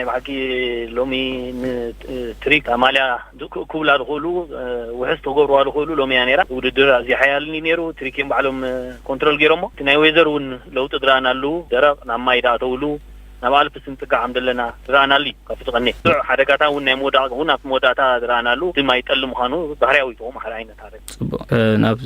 ብሓቂ ሎሚ ንትሪክ ማልያ ክብላ ዝኽእሉ፣ ውሕስ ተገብርዋ ዝኽእሉ ሎሚ እያ ነይራ። ውድድር ኣዝዩ ሓያል እዩ ነይሩ። ትሪክ እዮም ባዕሎም ኮንትሮል ገይሮሞ። እቲ ናይ ዌዘር እውን ለውጢ ዝረኣናሉ፣ ደረቕ ናብ ማይ ዝኣተውሉ፣ ናብ ኣልፕስ ንጥጋዕ ከም ዘለና ዝረኣናሉ እዩ። ካብቲ ዝቐንየ ብዙሕ ሓደጋታት እውን ናይ መወዳእታ እውን ኣብቲ መወዳእታ ዝረኣናሉ፣ እቲ ማይ ጠሊ ምዃኑ ባህርያዊ እዩ። ከምኡ ሓደ ዓይነት ሓደጋ። ጽቡቕ። ናብ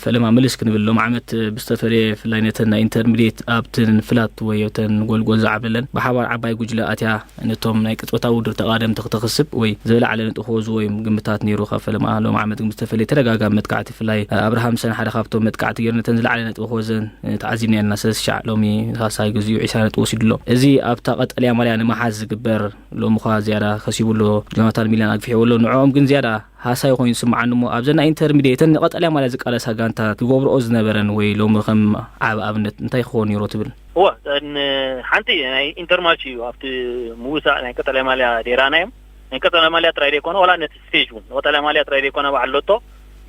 ፈለማ ምልስ ክንብል፣ ሎም ዓመት ብዝተፈለየ፣ ብፍላይ ነተን ናይ ኢንተርሚዲየት ኣብተን ፍላት ወይ ኣብተን ጎልጎል ዝዓብለለን ብሓባር ዓባይ ጉጅለ ኣትያ ነቶም ናይ ቅጽበታዊ ውድድር ተቓደምቲ ክተኽስብ ወይ ዝለዓለ ነጥቢ ክወዝዎ እዮም ግምታት ነይሩ። ካብ ፈለማ ሎም ዓመት ግን ብዝተፈለየ ተደጋጋሚ መጥቃዕቲ፣ ብፍላይ ኣብርሃምሰን ሓደ ካብቶም መጥቃዕቲ ገይሩ ነተን ዝለዓለ ነጥቢ ክወዘን ተዓዚብና ኣለና። ሰለስተ ሻዕ ሎሚ ሳልሳይ ግዚኡ ዒስራ ነጥቢ ወሲዱ ኣሎ። እዚ ኣብታ ቀጠልያ ማልያ ንምሓዝ ዝግበር፣ ሎሚ ኳ ዝያዳ ከሲቡ ኣሎ፣ ጆናታን ሚላን ኣግፊሕዎ ኣሎ። ንዕኦም ግን ዝያዳ ሃሳይ ኮይኑ ዝስምዓኒ እሞ፣ ኣብዘን ናይ ኢንተርሚዲየትን ንቀጠልያ ማልያ ዝቃለሳ ጋንታ ክገብርኦ ዝነበረን ወይ ሎሚ ከም ዓቢ ኣብነት እንታይ ክኸውን ነይሩ ትብል? እወ፣ እን-፣ ሓንቲ ናይ ኢንተርማች እዩ። ኣብቲ ምውሳእ ናይ ቀጠልያ ማልያ ደይራና እዮም። ናይ ቀጠልያ ማልያ ጥራይ ደይኮነ፣ ዋላ ነቲ ስቴጅ እውን፣ ንቀጠልያ ማልያ ጥራይ ደይኮነ፣ በዓል ሎቶ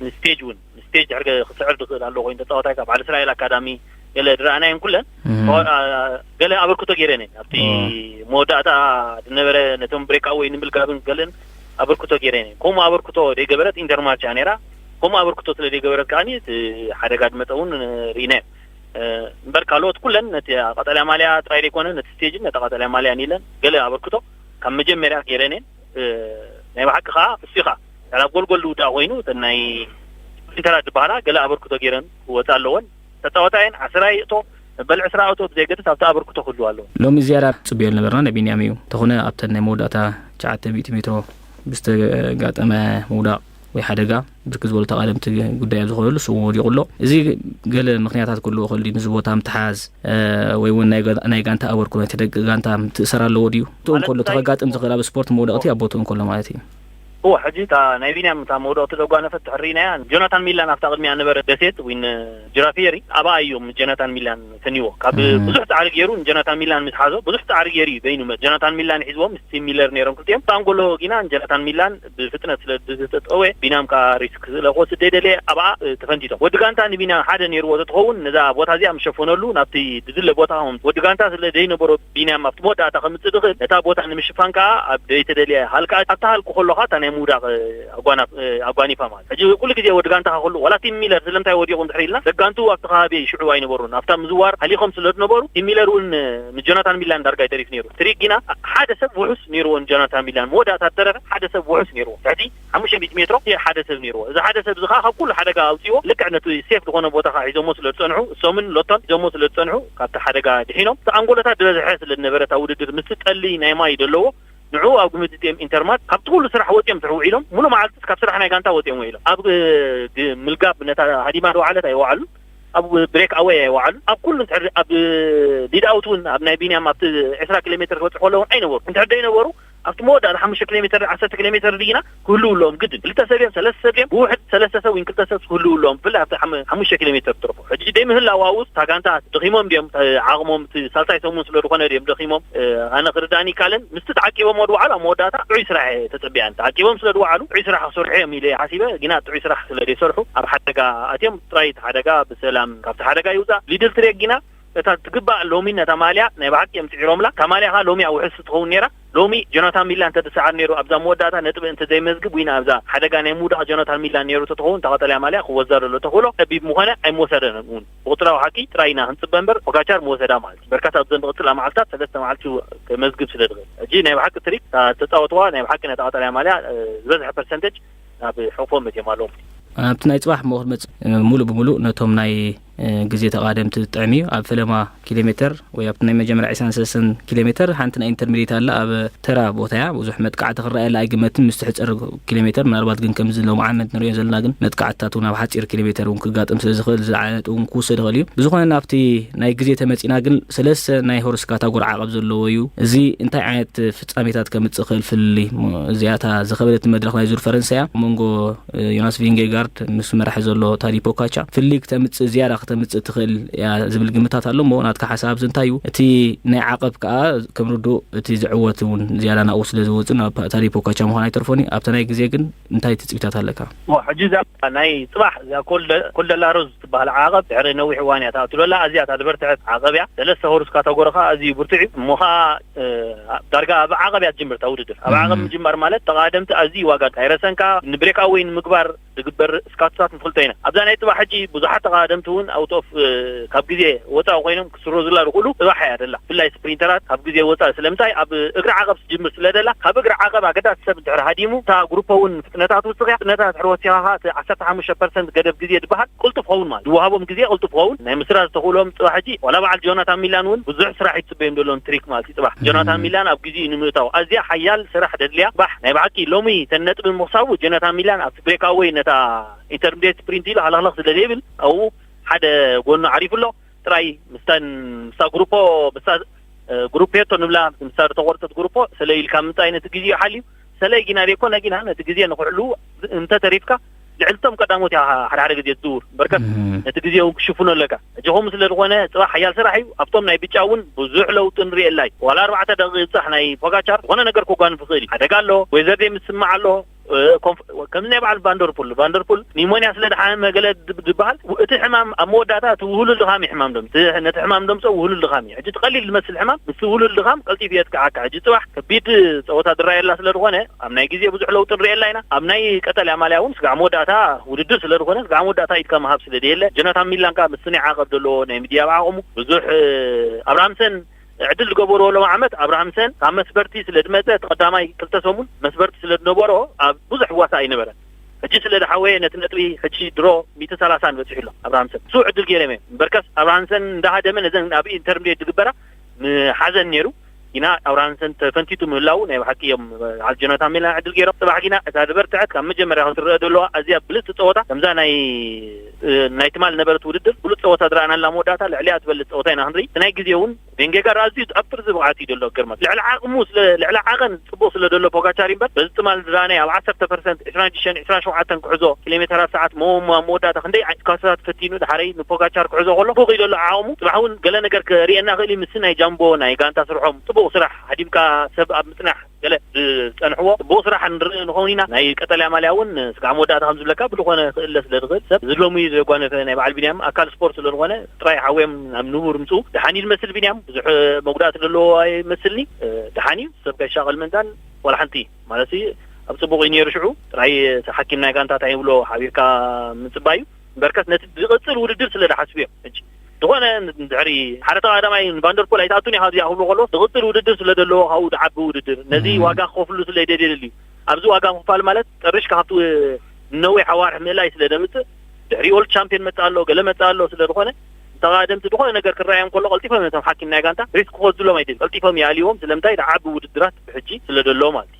ንስቴጅ እውን፣ ንስቴጅ ድሕሪ ክስዕር ዝኽእል ኣሎ ኮይኑ፣ ተጻዋታይ ካብ በዓል እስራኤል ኣካዳሚ ገለ ድረኣናየን ኩለን፣ እም። ኦ-፣ ኣ-፣ ገለ ኣበርክቶ ገይረን እየን። ኣብቲ ኦ። መወዳእታ ዝነበረ ነቶም ብሬክ ኣወይ ንምልጋብን ገለን ኣበርክቶ ገይረን እየን። ከምኡ ኣበርክቶ ደይገበረት ኢንተርማች እያ ነይራ። ከምኡ ኣበርክቶ ስለ ደይገበረት ከኣኒ እቲ ሓደጋ ዝመጸ እውን ርኢናዮ። እ፣ እምበር ካልኦት ኩለን ነቲ ቀጠልያ ማልያ ጥራይ ደይኮነ፣ ነቲ ስቴጅን ነታ ቀጠልያ ማልያን ኢለን ገለ ኣበርክቶ ካብ መጀመርያ ገይረን እየን። እ፣ ናይ ብሓቂ ከኣ እሱ ኢኻ። ያላ ጎልጎል ዝውዳእ ኮይኑ፣ እተን ናይ ስፕሪንተራት ዝበሃላ ገለ ኣበርክቶ ገይረን ክወጻ ኣለወን። ተጻወታ እየን፣ ዓስራ ይእቶ፣ መበል ዕስራ እቶ ብዘየገድስ ኣብቲ ኣበርክቶ ክህልው ኣለዎ። ሎሚ ዝያዳ ጽቡዮ ዝነበርና ናይ ቢንያም እዩ። እንተኾነ ኣብተን ናይ መወዳእታ ትሽዓተ ሚእቲ ሜትሮ ብዝተጋጠመ ምውዳቕ ወይ ሓደጋ ብርክት ዝበሉ ተቓደምቲ ጉዳይ ኣብ ዝኾነሉ እሱ እውን ወዲቑ ኣሎ። እዚ ገለ ምኽንያታት ክህልዎ ይኽእል ድዩ? ነዚ ቦታ ምትሓዝ፣ እ፣ ወይ እውን ናይ ጋ-፣ ናይ ጋንታ ኣበርክቶ፣ ናይ ተደቂ ጋንታ ምትእሰር ኣለዎ ድዩ? እቱ ማለት እንከሎ እንታይ? ተኸጋጥም ዝኽእል ኣብ ስፖርት መውደቕቲ ኣብ ቦትኡ እንከሎ ማለት እዩ። እወ፣ ሕጂ እታ ናይ ቢንያም እታ መውደቕቲ ዘጓነፈት ትሕርኢናያ፣ ጆናታን ሚላን ኣብታ ቅድሚያ ነበረ ደሴት ዊን ጅራፊየሪ፣ ኣብኣ እዮም ጆናታን ሚላን ሰኒዎ። ካብ እም። ብዙሕ ጻዕሪ ገይሩ ንጆናታን ሚላን ምስ ሓዞ፣ ብዙሕ ጻዕሪ ገይሩ እዩ በይኑ መ-፣ ጆናታን ሚላን ሒዝዎም፣ ምስ ቲም ሚለር ነይሮም ክልቲኦም። እታ ኣንጎሎ ወጊና ንጆናታን ሚላን ብፍጥነት ስለ ዝተጠወየ፣ ቢንያም ከኣ ሪስክ ስለ ክወስድ ዘይደለየ፣ ኣብኣ፣ እ፣ ተፈንቲቶም። ወዲ ጋንታ ንቢንያም ሓደ ነይርዎ ተትኸውን፣ ነዛ ቦታ እዚኣ ምሸፈነሉ፣ ናብቲ ዝድለ ቦታ ከም ወዲ ጋንታ ስለ ዘይነበሮ፣ ቢንያም ኣብቲ መወዳእታ ከምጽእ ዝኽእል፣ ነታ ቦታ ንምሽፋን ከኣ ኣብ ዘይተደልየ ሃልካ፣ ኣብታ ሃልኩ ከሎኻ እታ ናይ ምውዳቕ፣ እ፣ ኣጓናፍ-፣ እ፣ ኣጓኒፋ ማለት። ሕጂ ኩሉ ግዜ ወዲ ጋንታኻ ኩሉ፣ ዋላ ቲም ሚለር ስለምንታይ ወዲቑ እንድሕር ኢልና፣ ደጋንቱ ኣብቲ ከባቢ ሽዑ ኣይነበሩን። ኣብታ ምዝዋር ሃሊኾም ስለ ዝነበሩ፣ ቲም ሚለር እውን፣ እ፣ ንጆናታን ሚላን ዳርጋ ይደሪፍ ነይሩ። ትሪክ ግና ሓደ ሰብ ውሑስ ነይርዎ ንጆናታን ሚላን። መወዳእታ ዝተረፈ ሓደ ሰብ ውሑስ ነይርዎ። ትሕቲ ሓሙሽተ ሚእቲ ሜትሮ ሓደ ሰብ ነይርዎ። እዚ ሓደ ሰብ እዚ ኸዓ ካብ ኩሉ ሓደጋ ኣውፅዎ። ልክዕ ነቲ ሴፍ ዝኾነ ቦታ ኸዓ ሒዞሞ ስለ ዝፀንሑ፣ እሶምን ሎቶን ሒዞሞ ስለ ዝፀንሑ፣ ካብቲ ሓደጋ ድሒኖም። እቲ ኣንጎሎታት ዝበዝሐ ስለ ዝነበረ፣ እታ ውድድር ምስቲ ጠሊ ናይ ማይ ዘለዎ፣ ንዕኡ ኣብ ግምት እትዮም ኢንተርማት ካብቲ ኩሉ ስራሕ ወፂኦም ስራሕ ውዒሎም፣ ሙሉእ መዓልቲ ካብ ስራሕ ናይ ጋንታ ወፂኦም ውዒሎም። ኣብ፣ እ፣ ግ-፣ ምልጋብ ነታ ሃዲማ ዝወዓለት ኣይወዓሉን። ኣብ ብሬክ ኣወይ ኣይወዓሉን። ኣብ ኩሉ እንድሕር ኣብ ሊድ ኣውት እውን ኣብ ናይ ቢንያም ኣብቲ ዕስራ ኪሎ ሜትር ክበፅሑ ከለዉ እውን ኣይነበሩ። እንድሕር ዘይነበሩ ኣብቲ መወዳእታ ሓሙሽተ ኪሎ ሜትር፣ ዓሰርተ ኪሎ ሜትር ድይና ክህልዉ ኣለዎም ግድን። ክልተ ሰብ እዮም፣ ሰለስተ ሰብ እዮም፣ ብውሕድ ሰለስተ ሰብ ወይ ክልተ ሰብ ክህልዉ ኣለዎም። ብፍላይ ኣብቲ ሓም-፣ ሓሙሽተ ኪሎ ሜትር ትርፎ። ሕጂ ደይ ምህላው ኣብኡ እታ ጋንታ ደኺሞም ድዮም፣ ተ-፣ ዓቕሞም እቲ ሳልሳይ ሰሙን ስለ ዝኾነ ድዮም ደኺሞም። እ፣ ኣነ ክርዳእኒ ይካልን ምስቲ ተዓቂቦም ወድዋዓሉ ኣብ መወዳእታ ጥዑይ ስራሕ እየ ተጸቢያን። ተዓቂቦም ስለ ድወዓሉ ጥዑይ ስራሕ ክሰርሑ እዮም ኢለ እየ ሓሲበ፣ ግና ጥዑይ ስራሕ ስለ ዘይሰርሑ ኣብ ሓደጋ ኣትዮም። ጥራይ እቲ ሓደጋ ብሰላም ካብቲ ሓደጋ ይውጻእ። ሊድል ትሬክ ግና እታ ትግባእ ሎሚ ነታ ማልያ ናይ ብሓቂ እዮም ጽዒሮምላ። እታ ማልያ ኸኣ ሎሚ እያ ውሕስ ትኸውን ነይራ። ሎሚ ጆናታን ሚላን እንተዝሰዓር ነይሩ ኣብዛ መወዳእታ ነጥቢ እንተዘይመዝግብ፣ ወይና ኣብዛ ሓደጋ ናይ ምውዳቕ ጆናታን ሚላን ነይሩ ተትኸውን፣ እታ ቀጠልያ ማልያ ክወስዳ ዘሎ ተኽእሎ ጸቢብ ምኾነ ኣይምወሰደን እውን። ብቁጽራዊ ሓቂ ጥራይ ኢና ክንጽበ እምበር፣ ፖጋቻር ምወሰዳ ማለት እዩ። በርካታ ኣብዘን ዝቕጽላ መዓልታት ሰለስተ መዓልቲ ከመዝግብ ስለ ዝኽእል። ሕጂ ናይ ብሓቂ ትሪክ እታ ተጻወትዋ ናይ ብሓቂ ነታ ቀጠልያ ማልያ፣ እ፣ ዝበዝሐ ፐርሰንቴጅ ናብ ሕቑፎም መጺኦም ኣለዉ። ኣብቲ ናይ ጽባሕ እሞ ክትመጽእ፣ እ፣ ሙሉእ ብሙሉእ ነቶም ናይ፣ እ፣ ግዜ ተቓደምቲ ዝጥዕም እዩ። ኣብ ፈለማ ኪሎ ሜተር ወይ ኣብቲ ናይ መጀመርያ ዕስራን ሰለስተን ኪሎ ሜተር ሓንቲ ናይ ኢንተርሚዲየት ኣላ። ኣብ ተራ ቦታ እያ። ብዙሕ መጥቃዕቲ ክረኣየላ ኣይግመትን ምስ ትሕጸር ኪሎ ሜተር። ምናልባት ግን ከምዚ ሎም ዓመት ንሪኦ ዘለና ግን መጥቃዕትታት እውን ኣብ ሓጺር ኪሎ ሜተር እውን ክጋጥም ስለ ዝኽእል ዝለዓለ ነጥቢ እውን ክውሰድ ይኽእል እዩ። ብዝኾነ ናብቲ ናይ ግዜ ተመጺና ግን ሰለስተ ናይ ሆርስ ካታጎሪ ዓቐብ ዘለዎ እዩ። እዚ እንታይ ዓይነት ፍጻሜታት ከምጽእ ክእል ፍልልይ? እዚኣ እታ ዝኸበደት መድረኽ ናይ ዙር ፈረንሳ እያ። መንጎ ዮናስ ቪንጌጋርድ ምስ መራሒ ዘሎ ታዲ ፖካቻ ፍልልይ ክተምጽእ ዝያዳ ተምጽእ ትኽእል እያ ዝብል ግምታት ኣሎ። እሞ ናትካ ሓሳብ ኣብዚ እንታይ እዩ? እቲ ናይ ዓቐብ ከኣ ከም ርዱእ እቲ ዝዕወት እውን ዝያዳ ናብኡ ስለ ዝወጽእ ናብ ታዲ ፖጋቻር ምዃን ኣይተርፎን እዩ። ኣብቲ ናይ ግዜ ግን እንታይ ትጽቢታት ኣለካ? እሞ ሕጂ እዛ ናይ ጽባሕ እዛ ኮልደ-፣ ኮልደላሮዝ ትበሃል ዓቐብ ድሕሪ ነዊሕ እዋን እያ ትኣቱ ዘላ። ኣዝያ እታ ዝበርትዐት ዓቐብ እያ። ሰለስተ ሆርስ ካተጎሪ ከኣ ኣዝዩ ብርቱዕ እዩ። እሞ ከኣ፣ እ፣ ዳርጋ ኣብ ዓቐብ እያ ትጅምር እታ ውድድር። ኣብ ዓቐብ ምም። ምጅማር ማለት ተቓደምቲ ኣዝዩ ዋጋ ኣይረሰንካ ንብሬክ ኣወይ ንምግባር ዝግበር ስካውትታት ንፈልጦ ኢና። ኣብዛ ናይ ጽባሕ ሕጂ ብዙሓት ተቓደምቲ እውን ኣውት ኦፍ፣ እ፣ ካብ ግዜ ወጻኢ ኮይኖም ክስረዙላ ዝኽእሉ ጽባሕ እያ ደላ። ብፍላይ ስፕሪንተራት ካብ ግዜ ወጻኢ ስለምንታይ ኣብ እግሪ ዓቐብ ትጅምር ስለ ደላ፣ ካብ እግሪ ዓቐብ ኣገዳሲ ሰብ እንድሕር ሃዲሙ፣ እታ ግሩፖ እውን ፍጥነታት ውስኽ እያ። ፍጥነታት ድሕሪ ወሲኻ ኸኣ እቲ ዓሰርተ ሓሙሽተ ፐርሰንት ገደብ ግዜ ዝበሃል ቅልጡፍ ኸውን ማለት ዝወሃቦም ግዜ ቅልጡፍ ኸውን ናይ ምስራዝ ተኽእሎም ጽባሕ ሕጂ ዋላ በዓል ጆናታን ሚላን እውን ብዙሕ ስራሕ ይትጽበዮም ዘለዎም ትሪክ ማለት እዩ። ጽባሕ ጆናታን ሚላን ኣብ ግዜኡ ንምእታው ኣዝያ ሓያል ስራሕ ደድልያ። ጽባሕ ናይ ብሓቂ ሎሚ ተን ነጥቢ ምኽሳቡ ጆናታን ሚላን ኣብቲ ብሬክ ኣወይ ነታ ኢንተርሚዲየት ስፕሪንት ኢሉ ሃለኽለኽ ስለ ዘይብል ኣብኡ ሓደ ጎኑ ዓሪፉ ኣሎ። ጥራይ ምስታን ምስታ ግሩፖ ምስታ፣ እ፣ ግሩፕ የቶ ንብላ ምስታ ዝተቆርጠት ግሩፖ ሰለ ኢልካ ምምጻእ ነቲ ግዜኡ ሓልዩ ሰለ ጊና ዘይኮነ ጊና ነቲ ግዜ ንኽሕሉ እንተ ተሪፍካ ልዕልቶም ቀዳሞት እያ ሓደ ሓደ ግዜ ትዝውር እምበርከስ እም። ነቲ ግዜ እውን ክሽፍኖ ኣለካ። ሕጂ ከምኡ ስለ ዝኾነ ጽባሕ ሓያል ስራሕ እዩ። ኣብቶም ናይ ብጫ እውን ብዙሕ ለውጢ ንሪኤላ እዩ። ዋላ ኣርባዕተ ደቂቕ ይብጻሕ ናይ ፖጋቻር ዝኾነ ነገር ከጓንፍ ይኽእል እዩ። ሓደጋ ኣሎ፣ ወይዘር ምስ ስማዕ ኣሎ። እ፣ ኮንፍ-፣ ከምዚ ናይ በዓል ቫንደርፑል፣ ቫንደርፑል ኒሞንያ ስለ ደሓመመ ገለ ድ-፣ ዝበሃል፣ እቲ ሕማም ኣብ መወዳእታ እቲ ውህሉል ድኻም እዩ ሕማም ደም-፣ እቲ፣ ነቲ ሕማም ደምጾ ውህሉል ድኻም እዩ። ሕጂ እቲ ቀሊል ዝመስል ሕማም ምስ ውህሉል ድኻም ቀልጢፉ የጥቅዓካ። ሕጂ ጽባሕ ከቢድ ጸወታ ዝረኣየላ ስለ ዝኾነ ኣብ ናይ ግዜ ብዙሕ ለውጢ ንሪኤላ ኢና። ኣብ ናይ ቀጠልያ ማልያ እውን ስጋዕ መወዳእታ ውድድር ስለ ዝኾነ ስጋዕ መወዳእታ ኢድካ ምሃብ ስለ ዘየለ ጆናታን ሚላን ከኣ ምስ ናይ ዓቐብ ዘለዎ ናይ ምድያብ ዓቕሙ ብዙሕ፣ እ፣ ኣብርሃምሰን ዕድል ዝገበርዎ ሎም ዓመት ኣብርሃምሰን ካብ መስበርቲ ስለ ዝመጸ እቲ ቀዳማይ ክልተ ሰሙን መስበርቲ ስለ ዝነበሮ ኣብ ብዙሕ ዋሳ ኣይነበረን። ሕጂ ስለ ዝሓወየ ነቲ ነጥቢ ሕጂ ድሮ ሚእቲ ሰላሳ ንበጺሑ ኣሎ ኣብርሃምሰን። እሱ ዕድል ገይሮም እዮም። እምበርከስ ኣብርሃምሰን እንዳሃደመ ነዘን ኣብ ኢንተርሚዲየት ዝግበራ ምሓዘን ነይሩ። ግና ኣብርሃምሰን ተፈንቲቱ ምህላው ናይ ብሓቂ እዮም በዓል ጆናታን ሚላን ዕድል ገይሮም። ጽባሕ ግና እታ ዝበርትዐት ካብ መጀመርያ ክትረአ ዘለዋ ኣዝያ ብልጽቲ ጸወታ ከምዛ ናይ፣ እ፣ ናይ ትማል ነበረት ውድድር ብሉጽ ጸወታ ዝረኣናላ መወዳእታ ልዕሊኣ ትበልጽ ጸወታ ኢና ክንርኢ። እቲ ናይ ግዜ እውን ቬንጌጋር ኣዝዩ ኣብ ጥርዚ ብቕዓት እዩ ዘሎ። ግርማ ልዕሊ ዓቕሙ ስለ፣ ልዕሊ ዓቐን ጽቡቕ ስለ ዘሎ ፖጋቻር እምበር በዚ ትማል ዝረኣናይ ኣብ ዓሰርተ ፐርሰንት ዕስራን ሽዱሽተን ዕስራን ሸውዓተን ክሕዞ ኪሎ ሜተራት ሰዓት መ-፣ መ-፣ መወዳእታ ክንደይ ዓይነት ካሳታት ፈቲኑ ድሓረይ ንፖጋቻር ክሕዞ ከሎ ጽቡቕ እዩ ዘሎ ዓቕሙ። ጽባሕ እውን ገለ ነገር ክርእየና ክእል እዩ። ምስ ናይ ጃምቦ ናይ ጋንታ ስርሖም ጽቡቕ ስራሕ ሃዲምካ ሰብ ኣብ ምጽናሕ ገለ ዝጸንሕዎ ጽቡቕ ስራሕ ንርኢ ንኸውን ኢና። ናይ ቀጠልያ ማልያ እውን ስጋዕ መወዳእታ ከም ዝብለካ ብዝኾነ ክእለ ስለ ዝኽእል ሰብ ዝሎሚ ዘጓነፈ ናይ በዓል ቢንያም ኣካል ስፖርት ስለ ዝኾነ ጥራይ ሓውዮም ናብ ንቡር ምጽኡ። ደሓን እዩ ዝመስል ቢንያም፣ ብዙሕ መጉዳእቲ ዘለዎ ኣይመስልኒ። እ፣ ደሓን እዩ ሰብ ከይሻቐል ምእንታን ዋላ ሓንቲ ማለት እዩ ኣብ ጽቡቕ እዩ ነይሩ። ሽዑ ጥራይ እቲ ሓኪም ናይ ጋንታ እንታይ ይብሎ ሓቢርካ ምጽባይ እዩ። እምበርከስ ነቲ ዝቕጽል ውድድር ስለ ዝሓስቡ እዮም። ሕጂ ዝኾነ እንድሕሪ ሓደ ተቐዳማይ ንቫንደርፖል ኣይትኣቱን ኢኻ እዚኣ ክብሎ ከሎ ዝቕጽል ውድድር ስለ ዘለዎ ካብኡ ዝዓቢ ውድድር ነዚ እም። ዋጋ ክኸፍሉ ስለ ይደልየሉ እዩ። ኣብዚ ዋጋ ምኽፋል ማለት ጠሪሽካ ካብቲ ነዊሕ ኣዋርሕ ምእላይ ስለ ዘምጽእ ድሕሪ ኦልድ ቻምፒዮን መጽእ ኣሎ ገለ መጽእ ኣሎ ስለ ዝኾነ ተቓደምቲ ዝኾነ ነገር ክረኣዮም ከሎ ቀልጢፎም እዮም እቶም ሓኪም ናይ ጋንታ ሪስክ ክወስድሎም ኣይደልዩ ቀልጢፎም ይኣልይዎም ስለምንታይ ዝዓቢ ውድድራት ብሕጂ ስለ ዘሎ ማለት እዩ።